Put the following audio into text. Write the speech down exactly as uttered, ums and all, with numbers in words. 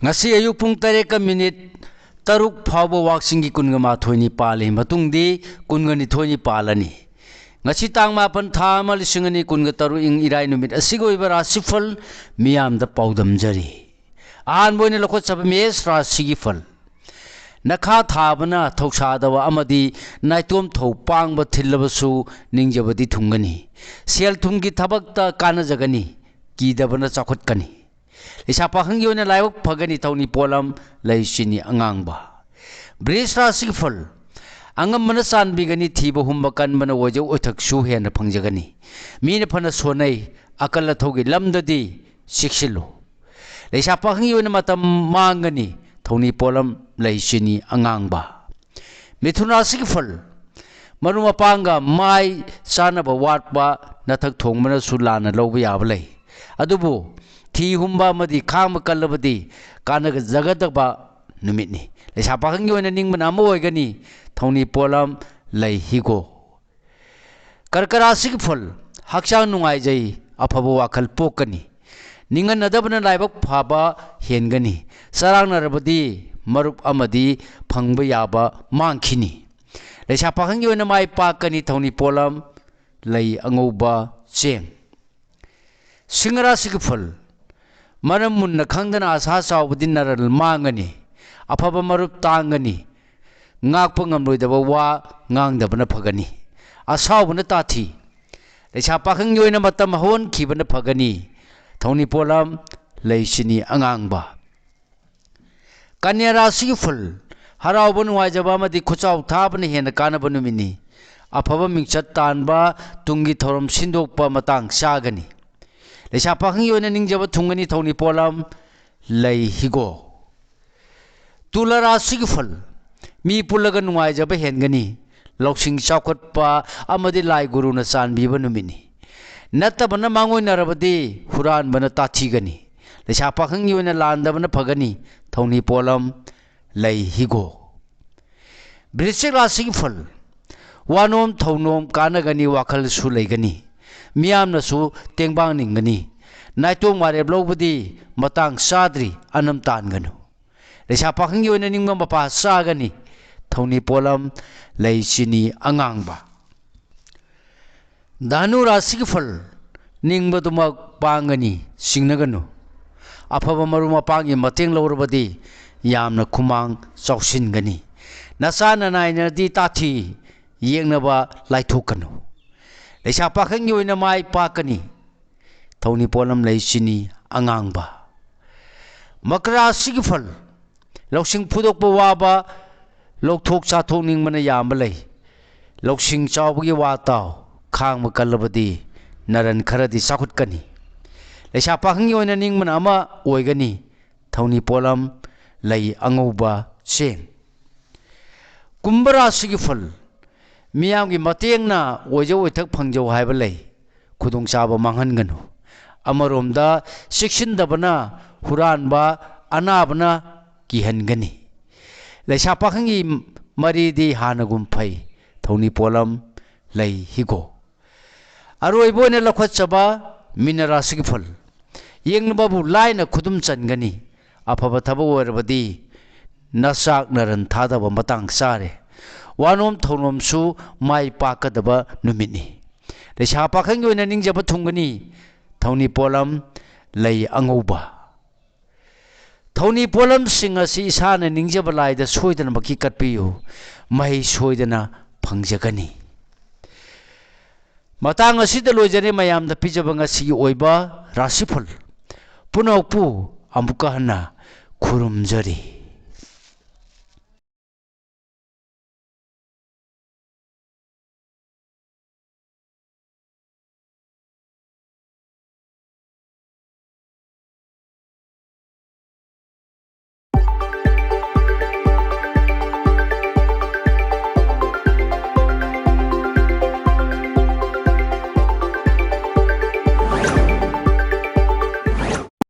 ꯉꯁꯤ ꯑꯌꯨꯛ ꯄꯨꯡ ꯇꯔꯦꯠꯀ ꯃꯤꯅꯤꯠ ꯇꯔꯨꯛ ꯐꯥꯎꯕ ꯋꯥꯛꯁꯤꯡꯒꯤ ꯀꯨꯟꯒ ꯃꯥꯊꯣꯏꯅꯤ ꯄꯥꯜꯂꯤ꯫ ꯃꯇꯨꯡꯗꯤ ꯀꯨꯟꯒ ꯅꯤꯊꯣꯏꯅꯤ ꯄꯥꯜꯂꯅꯤ꯫ ꯉꯁꯤ ꯇꯥꯡ ꯃꯥꯄꯟ, ꯊꯥ ꯑꯃ, ꯂꯤꯁꯤꯡ ꯑꯅꯤ ꯀꯨꯟꯒ ꯇꯔꯨꯛ, ꯏꯪ ꯏꯔꯥꯏ ꯅꯨꯃꯤꯠ ꯑꯁꯤꯒꯤ ꯑꯣꯏꯕ ꯔꯥꯁꯤꯐꯜ ꯃꯤꯌꯥꯝꯗ ꯄꯥꯎꯗꯝꯖꯔꯤ꯫ ꯑꯍꯥꯟꯕ ꯑꯣꯏꯅ ꯂꯧꯈꯠꯆꯕ ꯃꯦꯁ ꯔꯥꯁꯤꯒꯤ ꯐꯜ꯫ ꯅꯈꯥ ꯊꯥꯕꯅ ꯊꯧꯁꯥꯗꯕ ꯑꯃꯗꯤ ꯅꯥꯏꯇꯣꯝ ꯊꯧ ꯄꯥꯡꯕ ꯊꯤꯜꯂꯕꯁꯨ ꯅꯤꯡꯖꯕꯗꯤ ꯊꯨꯡꯒꯅꯤ꯫ ꯁꯦꯜ ꯊꯨꯝꯒꯤ ꯊꯕꯛꯇ ꯀꯥꯟꯅꯖꯒꯅꯤ꯫ ꯀꯤꯗꯕꯅ ꯆꯥꯎꯈꯠꯀꯅꯤ꯫ ꯂꯩꯁꯥ ꯄꯥꯈꯪꯒꯤ ꯑꯣꯏꯅ ꯂꯥꯏꯕꯛ ꯐꯒꯅꯤ꯫ ꯊꯧꯅꯤ ꯄꯣꯠꯂꯝ ꯂꯩ ꯆꯤꯅꯤ ꯑꯉꯥꯡꯕ꯫ ꯕ꯭ꯔꯤꯖ ꯔꯥꯁꯤꯒꯤ ꯐꯜ꯫ ꯑꯉꯝꯕꯅ ꯆꯥꯟꯕꯤꯒꯅꯤ꯫ ꯊꯤꯕ ꯍꯨꯝꯕ ꯀꯟꯕꯅ ꯑꯣꯏꯖ ꯑꯣꯏꯊꯛꯁꯨ ꯍꯦꯟꯅ ꯐꯪꯖꯒꯅꯤ꯫ ꯃꯤꯅ ꯐꯅ ꯁꯣꯟꯅꯩ꯫ ꯑꯀꯜ ꯑꯊꯧꯒꯤ ꯂꯝꯗꯗꯤ ꯆꯦꯛꯁꯤꯜꯂꯨ꯫ ꯂꯩꯁꯥ ꯄꯥꯈꯪꯒꯤ ꯑꯣꯏꯅ ꯃꯇꯝ ꯃꯥꯡꯒꯅꯤ꯫ ꯊꯧꯅꯤ ꯄꯣꯠꯂꯝ ꯂꯩ ꯆꯤꯅꯤ ꯑꯉꯥꯡꯕ꯫ ꯃꯤꯊꯨꯟ ꯔꯥꯁꯤꯒꯤ ꯐꯜ꯫ ꯃꯔꯨꯞ ꯃꯄꯥꯡꯒ ꯃꯥꯏ ꯆꯥꯅꯕ ꯋꯥꯠꯄ, ꯅꯊꯛ ꯊꯣꯡꯕꯅꯁꯨ ꯂꯥꯟꯅ ꯂꯧꯕ ꯌꯥꯕ ꯂꯩ꯫ ꯑꯗꯨꯕꯨ ꯊꯤ ꯍꯨꯝꯕ ꯑꯃꯗꯤ ꯈꯥꯡꯕ ꯀꯜꯂꯕꯗꯤ ꯀꯥꯟꯅꯖꯒꯗꯕ ꯅꯨꯃꯤꯠꯅꯤ꯫ ꯂꯩꯁꯥ ꯄꯥꯈꯪꯒꯤ ꯑꯣꯏꯅ ꯅꯤꯡꯕꯅ ꯑꯃ ꯑꯣꯏꯒꯅꯤ꯫ ꯊꯧꯅꯤ ꯄꯣꯠꯂꯝ ꯂꯩ ꯍꯤꯒꯣꯛ꯫ ꯀꯔꯀ ꯔꯥꯁꯤꯒꯤ ꯐꯜ꯫ ꯍꯛꯆꯥꯡ ꯅꯨꯡꯉꯥꯏꯖꯩ꯫ ꯑꯐꯕ ꯋꯥꯈꯜ ꯄꯣꯛꯀꯅꯤ꯫ ꯅꯤꯡꯍꯟꯅꯗꯕꯅ ꯂꯥꯏꯕꯛ ꯐꯕ ꯍꯦꯟꯒꯅꯤ꯫ ꯆꯔꯥꯡꯅꯔꯕꯗꯤ ꯃꯔꯨꯞ ꯑꯃꯗꯤ ꯐꯪꯕ ꯌꯥꯕ ꯃꯥꯡꯈꯤꯅꯤ꯫ ꯂꯩꯁꯥ ꯄꯥꯈꯪꯒꯤ ꯑꯣꯏꯅ ꯃꯥꯏ ꯄꯥꯛꯀꯅꯤ꯫ ꯊꯧꯅꯤ ꯄꯣꯠꯂꯝ ꯂꯩ ꯑꯉꯧꯕ ꯆꯦꯡ꯫ ꯁꯤꯡꯍ ꯔꯥꯁꯤꯒꯤ ꯐꯜ꯫ ꯃꯔꯝ ꯃꯨꯟꯅ ꯈꯪꯗꯅ ꯑꯁꯥ ꯆꯥꯎꯕꯗꯤ ꯅꯔꯜ ꯃꯥꯡꯒꯅꯤ꯫ ꯑꯐꯕ ꯃꯔꯨꯞ ꯇꯥꯡꯒꯅꯤ꯫ ꯉꯥꯛꯄ ꯉꯝꯂꯣꯏꯗꯕ ꯋꯥ ꯉꯥꯡꯗꯕꯅ ꯐꯒꯅꯤ꯫ ꯑꯁꯥꯎꯕꯅ ꯇꯥꯊꯤ꯫ ꯂꯩꯁꯥ ꯄꯥꯈꯪꯒꯤ ꯑꯣꯏꯅ ꯃꯇꯝ ꯍꯧꯍꯟꯈꯤꯕꯅ ꯐꯒꯅꯤ꯫ ꯊꯧꯅꯤ ꯄꯣꯠꯂꯝ ꯂꯩ ꯆꯤꯅꯤ ꯑꯉꯥꯡꯕ꯫ ꯀꯟꯌꯥ ꯔꯥꯁꯤꯒꯤ ꯐꯜ꯫ ꯍꯔꯥꯎꯕ ꯅꯨꯡꯉꯥꯏꯖꯕ ꯑꯃꯗꯤ ꯈꯨꯠꯆꯥꯎ ꯊꯥꯕꯅ ꯍꯦꯟꯅ ꯀꯥꯟꯅꯕ ꯅꯨꯃꯤꯠꯅꯤ꯫ ꯑꯐꯕ ꯃꯤꯡꯆꯠ ꯇꯥꯟꯕ, ꯇꯨꯡꯒꯤ ꯊꯧꯔꯝ ꯁꯤꯟꯗꯣꯛꯄ ꯃꯇꯥꯡ ꯆꯥꯒꯅꯤ꯫ ꯂꯩꯁꯥ ꯄꯥꯈꯪꯒꯤ ꯑꯣꯏꯅ ꯅꯤꯡꯖꯕ ꯊꯨꯡꯒꯅꯤ꯫ ꯊꯧꯅꯤ ꯄꯣꯠꯂꯝ ꯂꯩ ꯍꯤꯒꯣꯛ꯫ ꯇꯨꯂꯥ ꯔꯥꯁꯤꯒꯤ ꯐꯜ꯫ ꯃꯤ ꯄꯨꯜꯂꯒ ꯅꯨꯡꯉꯥꯏꯖꯕ ꯍꯦꯟꯒꯅꯤ꯫ ꯂꯧꯁꯤꯡ ꯆꯥꯎꯈꯠꯄ ꯑꯃꯗꯤ ꯂꯥꯏ ꯒꯨꯔꯨꯅ ꯆꯥꯟꯕꯤꯕ ꯅꯨꯃꯤꯠꯅꯤ꯫ ꯅꯠꯇꯕꯅ ꯃꯥꯡꯑꯣꯏꯅꯔꯕꯗꯤ ꯍꯨꯔꯥꯟꯕꯅ ꯇꯥꯊꯤꯒꯅꯤ꯫ ꯂꯩꯁꯥ ꯄꯥꯈꯪꯒꯤ ꯑꯣꯏꯅ ꯂꯥꯟꯗꯕꯅ ꯐꯒꯅꯤ꯫ ꯊꯧꯅꯤ ꯄꯣꯠꯂꯝ ꯂꯩ ꯍꯤꯒꯣꯛ꯫ ꯕ꯭ꯔꯤꯁꯆꯤꯛ ꯔꯥꯁꯤꯒꯤ ꯐꯜ꯫ ꯋꯥꯅꯣꯝ ꯊꯧꯅꯣꯝ ꯀꯥꯟꯅꯒꯅꯤ꯫ ꯋꯥꯈꯜꯁꯨ ꯂꯩꯒꯅꯤ꯫ ꯃꯤꯌꯥꯝꯅꯁꯨ ꯇꯦꯡꯕꯥꯡ ꯅꯤꯡꯒꯅꯤ꯫ ꯅꯥꯏꯇꯣꯝ ꯋꯥꯔꯦꯞ ꯂꯧꯕꯗꯤ ꯃꯇꯥꯡ ꯆꯥꯗ꯭ꯔꯤ, ꯑꯅꯝ ꯇꯥꯟꯒꯅꯨ꯫ ꯂꯩꯁꯥ ꯄꯥꯈꯪꯒꯤ ꯑꯣꯏꯅ ꯅꯤꯡꯕ ꯃꯄꯥ ꯆꯥꯒꯅꯤ, ꯊꯧꯅꯤ ꯄꯣꯠꯂꯝ, ꯂꯩ ꯆꯤꯅꯤ ꯑꯉꯥꯡꯕ꯫ ꯙꯅꯨ ꯔꯥꯁꯤꯒꯤ ꯐꯜ, ꯅꯤꯡꯕꯗꯨꯃꯛ ꯄꯥꯡꯒꯅꯤ, ꯆꯤꯡꯅꯒꯅꯨ꯫ ꯑꯐꯕ ꯃꯔꯨꯞ ꯃꯄꯥꯡꯒꯤ ꯃꯇꯦꯡ ꯂꯧꯔꯕꯗꯤ ꯌꯥꯝꯅ ꯈꯨꯃꯥꯡ ꯆꯥꯎꯁꯤꯟꯒꯅꯤ꯫ ꯅꯆꯥ ꯅꯅꯥꯏꯅꯗꯤ ꯇꯥꯊꯤ, ꯌꯦꯛꯅꯕ ꯂꯥꯏꯊꯣꯛꯀꯅꯨ꯫ ꯂꯩꯁꯥ ꯄꯥꯈꯪꯒꯤ ꯑꯣꯏꯅ ꯃꯥꯏ ꯄꯥꯛꯀꯅꯤ꯫ ꯊꯧꯅꯤ ꯄꯣꯠꯂꯝ, ꯂꯩ ꯆꯤꯅꯤ ꯑꯉꯥꯡꯕ꯫ ꯃꯀꯔꯥ ꯔꯥꯁꯤꯒꯤ ꯐꯜ, ꯂꯧꯁꯤꯡ ꯐꯨꯗꯣꯛꯄ ꯋꯥꯕ, ꯂꯧꯊꯣꯛ ꯆꯥꯊꯣꯛꯅꯤꯡꯕꯅ ꯌꯥꯝꯕ ꯂꯩ꯫ ꯂꯧꯁꯤꯡ ꯆꯥꯎꯕꯒꯤ ꯋꯥ ꯇꯥꯎ, ꯈꯥꯡꯕ ꯀꯜꯂꯕꯗꯤ ꯅꯔꯟ ꯈꯔꯗꯤ ꯆꯥꯎꯈꯠꯀꯅꯤ꯫ ꯂꯩꯁꯥ ꯄꯥꯈꯪꯒꯤ ꯑꯣꯏꯅ ꯅꯤꯡꯕꯅ ꯑꯃ ꯑꯣꯏꯒꯅꯤ, ꯊꯧꯅꯤ ꯄꯣꯠꯂꯝ, ꯂꯩ ꯑꯉꯧꯕ, ꯆꯦꯡ꯫ ꯀꯨꯝꯚ ꯔꯥꯁꯤꯒꯤ ꯐꯜ, ꯃꯤꯌꯥꯝꯒꯤ ꯃꯇꯦꯡꯅ ꯑꯣꯏꯖ ꯑꯣꯏꯊꯛ ꯐꯪꯖꯧ ꯍꯥꯏꯕ ꯂꯩ, ꯈꯨꯗꯣꯡꯆꯥꯕ ꯃꯥꯡꯍꯟꯒꯅꯨ꯫ ꯑꯃꯔꯣꯝꯗ ꯆꯦꯛꯁꯤꯟꯗꯕꯅ ꯍꯨꯔꯥꯟꯕ, ꯑꯅꯥꯕꯅ ꯀꯤꯍꯟꯒꯅꯤ꯫ ꯂꯩꯁꯥ ꯄꯥꯈꯪꯒꯤ ꯃꯔꯤꯗꯤ ꯍꯥꯟꯅꯒꯨꯝ ꯐꯩ, ꯊꯧꯅꯤ ꯄꯣꯠꯂꯝ, ꯂꯩ ꯍꯤꯒꯣꯛ꯫ ꯑꯔꯣꯏꯕ ꯑꯣꯏꯅ ꯂꯧꯈꯠꯆꯕ ꯃꯤꯅ ꯔꯥꯁꯤꯒꯤ ꯐꯜ, ꯌꯦꯡꯅꯕꯕꯨ ꯂꯥꯏꯅ ꯈꯨꯗꯨꯝ ꯆꯟꯒꯅꯤ꯫ ꯑꯐꯕ ꯊꯕꯛ ꯑꯣꯏꯔꯕꯗꯤ ꯅꯆꯥꯛ ꯅꯔꯟ ꯊꯥꯗꯕ ꯃꯇꯥꯡ ꯆꯥꯔꯦ꯫ ꯋꯥꯅꯣꯝ ꯊꯧꯅꯣꯝꯁꯨ ꯃꯥꯏ ꯄꯥꯛꯀꯗꯕ ꯅꯨꯃꯤꯠꯅꯤ꯫ ꯂꯩꯁꯥ ꯄꯥꯈꯪꯒꯤ ꯑꯣꯏꯅ ꯅꯤꯡꯖꯕ ꯊꯨꯡꯒꯅꯤ, ꯊꯧꯅꯤ ꯄꯣꯠꯂꯝ, ꯂꯩ ꯑꯉꯧꯕ꯫ ꯊꯧꯅꯤ ꯄꯣꯠꯂꯝꯁꯤꯡ ꯑꯁꯤ ꯏꯁꯥꯅ ꯅꯤꯡꯖꯕ ꯂꯥꯏꯗ ꯁꯣꯏꯗꯅꯃꯛꯀꯤ ꯀꯠꯄꯤꯌꯨ, ꯃꯍꯩ ꯁꯣꯏꯗꯅ ꯐꯪꯖꯒꯅꯤ꯫ ꯃꯇꯥꯡ ꯑꯁꯤꯗ ꯂꯣꯏꯖꯔꯦ ꯃꯌꯥꯝꯗ ꯄꯤꯖꯕ ꯉꯁꯤꯒꯤ ꯑꯣꯏꯕ ꯔꯥꯁꯤꯐꯜ ꯄꯨꯝꯅꯃꯛꯄꯨ ꯑꯃꯨꯛꯀ ꯍꯟꯅ ꯈꯨꯔꯨꯝꯖꯔꯤ꯫